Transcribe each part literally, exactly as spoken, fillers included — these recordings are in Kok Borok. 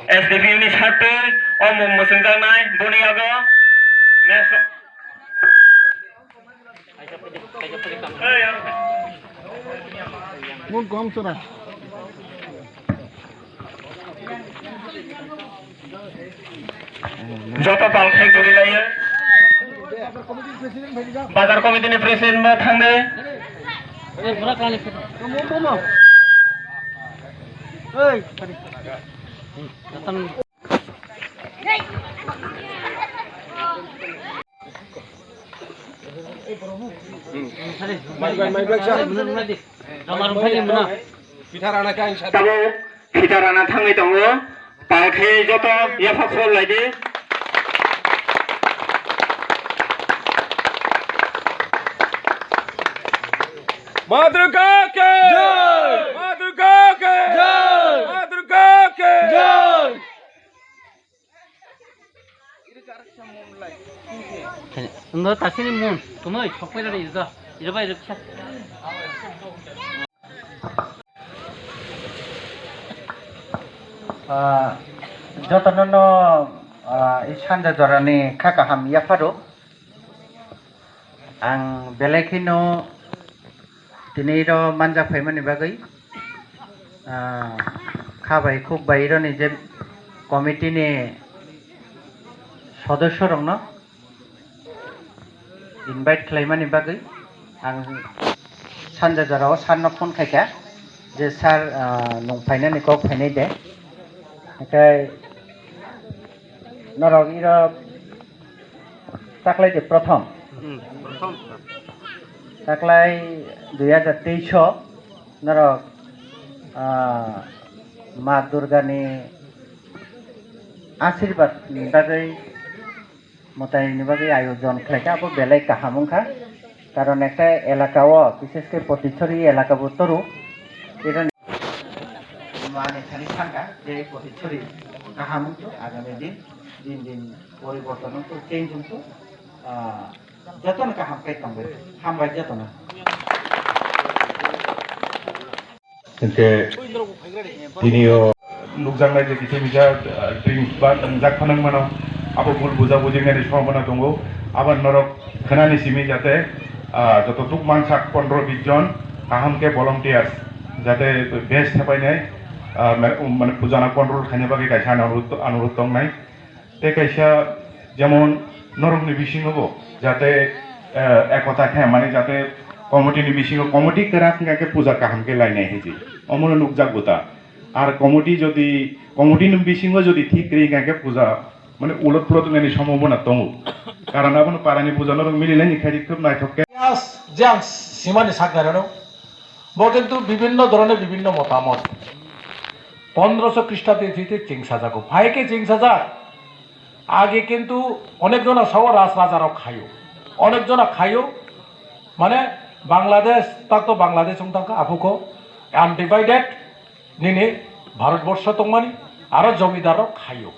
S D P ni sartwi o mung mwchwngjaknai boni yago next. Mung kom sora. Joto pal khai guri layo. Bazar committee ni president bo thangde. Tabuk phita rana thangwi tongo, pal khe joto yaphak sol lai di. Ma Durga ki! Jai! Ma Durga ki! Jai! Ma Durga ki! Jai! Ndo tasini mun, tumoi sokpera de ijo, ijo bai riksa. Ah, jotono no, ah, i sanja jorani kha kaham yapharo. Ang belai kheno tini ro manjak phaimani bagwi, ah, kha bai khuk bai roni je committee ni sodosyo rokno invite khlaimani bagwi ang sanja jorao sir no phone khaikha je, "Sir, ah, nwng phainani kok phainai de?" Hwnkhe norok iro taklai de prothom. Hmm, prothom. Taklai dui hajar teis o norok, ah, Ma Durgani asirbat ni bagwi mwtai ni bagwi ayojon khlaikha, abo belai kaham wngkha. Karon ekta elaka o, bishesh khe Potichori elaka bo toro. Mani thani thangkha je Potichori kaham wngkha, agami din, din din poriborton wngkha, change wngkha. Ah, jotono kaham khe tongbai, hambai jotono. Hwnkhe tini o nukjaknai je kisa misa, ah, drink ba wngjak phano wngmano, abo bul buja bujingnani sombona tongo. Abo norok khwnani simi jate, ah, joto tuk mansak pondro bis jon kaham khe volunteers jate base thepainai, ah, mane, mane pujano control khaina bagwi kaisa anurodh, anurodh tongnai. Tei kaisa jemon norokni bisingo bo jate, eh, ekota khe, mane jate committee ni bisingo committee kwrak wngkha khe puja kaham khe lainai hinwi omono nukjakgo ta. Ar committee jodi, committee ni bisingo jodi thik kwrwi wngkha khe puja mane ulot pulot wngnani sombona tongo. Karon abono parani puja norok milinani khe khub naithok khe. Yes, je ang simani saknairano. Bo kintu bibhinno dhoroner bibhinno motamot. Pondroso Khristabde thwitwi chingsajago. Phaikhe chingsajak. Age kintu onek jona sao raj rajarok khaio. Onek jona khaio. Mane Bangladesh, takto Bangladesh wng tangkha, aphuko undivided nini Bharatborsho tongmani, aro jomidarrok khaio.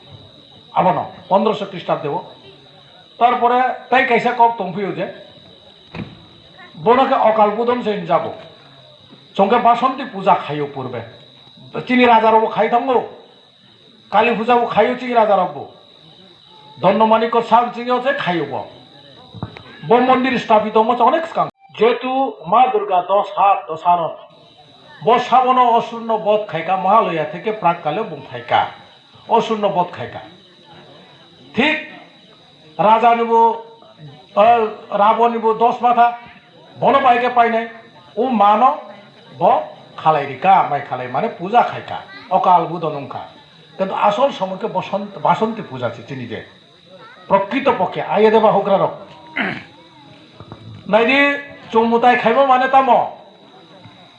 Abono pondroso Khristabdeo. Tarpore tei kaisa kok tongphio je, bono khe okal budom se hinjago. Chwng khe Basanti puja khaio purbe. Chini rajarokbo khai thango. Kali puja bo khaio chini rajarokbo. Dondamanikko sak chini o se khaio bo. Bo mondir sthapito mo onek swkang. Jetu Ma Durga dos hat dosaron. Bo sabono osurno bodh khaika Mahalaya theke prak kale bung phaika. Osurno bodh khaika. Thik Raja nibo, eh, Rabon nibo dos matha, bono bai khe painai, o mano bo khalai rika, mai khalai mane puja khaika, okal budon wngkha. Kintu asol somoy khe Bosont, Basanti puja se chini je. Prokrito pokhe, aye deba hugra rok. Naidi, chwng mwtai khaima mane tamo?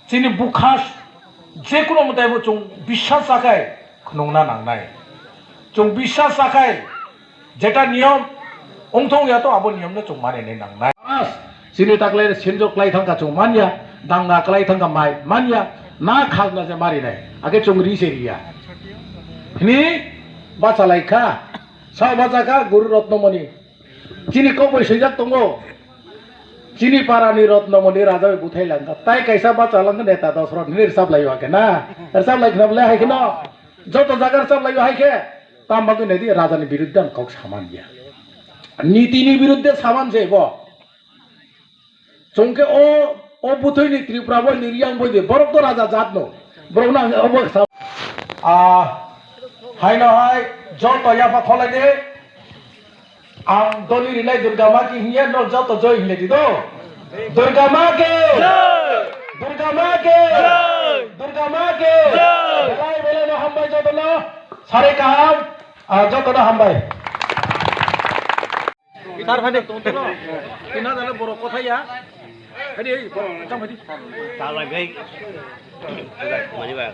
Chini bukha jekunu mwtai bo chwng biswas chakhai khwnwngna nangnai. Chwng biswas chakhai jeta niyom wngthong ya to abo niyomno chwng manini nangnai. Chini taklai sinjo klai thangkha chwng manya, danga klai thangkha mai manya, na khajna je marinai, age chwng ri se riya. Hini bachalaikha, sao bachakha Guru Ratnamani. Chini kok bai swijak tongo. Chini para ni Ratnamani raja bai buthai langkha. Tai kaisa bacha langkha neta dos rot hwnwi rwchap lai khe na. Rwchap lai khna bole hai kheno. Joto jagar chaplai hai khe, tamo bagwi naidi rajani biruddhe ang kok saman ya. Nitini biruddhe saman je bo. Chwng khe o, o bwthwini Tripura bo ni Riyang bo de, borok to raja jat no. Borok no ang obo sa-, ah, haino hai joto yapha kholai de. Ang doli rinai Durga ma ki hinya no joto joi hinle di do. Durga ma ke. Jai. Durga ma ke. Jai. Durga ma ke. Jai. Belai belai no hambai joto no. Sare kaham. Ah, joto no hambai. Sir, phai de. Tina dale borok kothai ya. Phai de, ei, borok, tang phai de. Tala gai. Mari ba.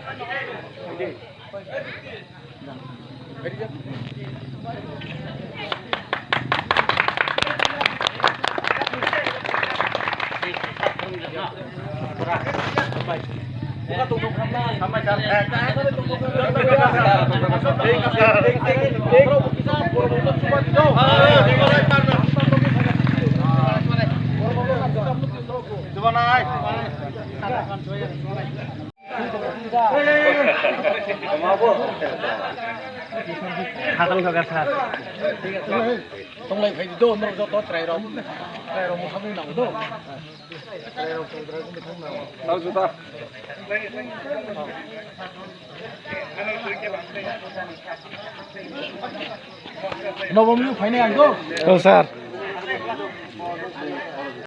Hakang kha kha. Tonglai phai di do, norok joto chwrai rok. Chwrai rok mwthangwi nango do. Chwrai rok, chwrai rok mwthang nango. Nang juta. Nobom ni phainai ang do. Oh, sir.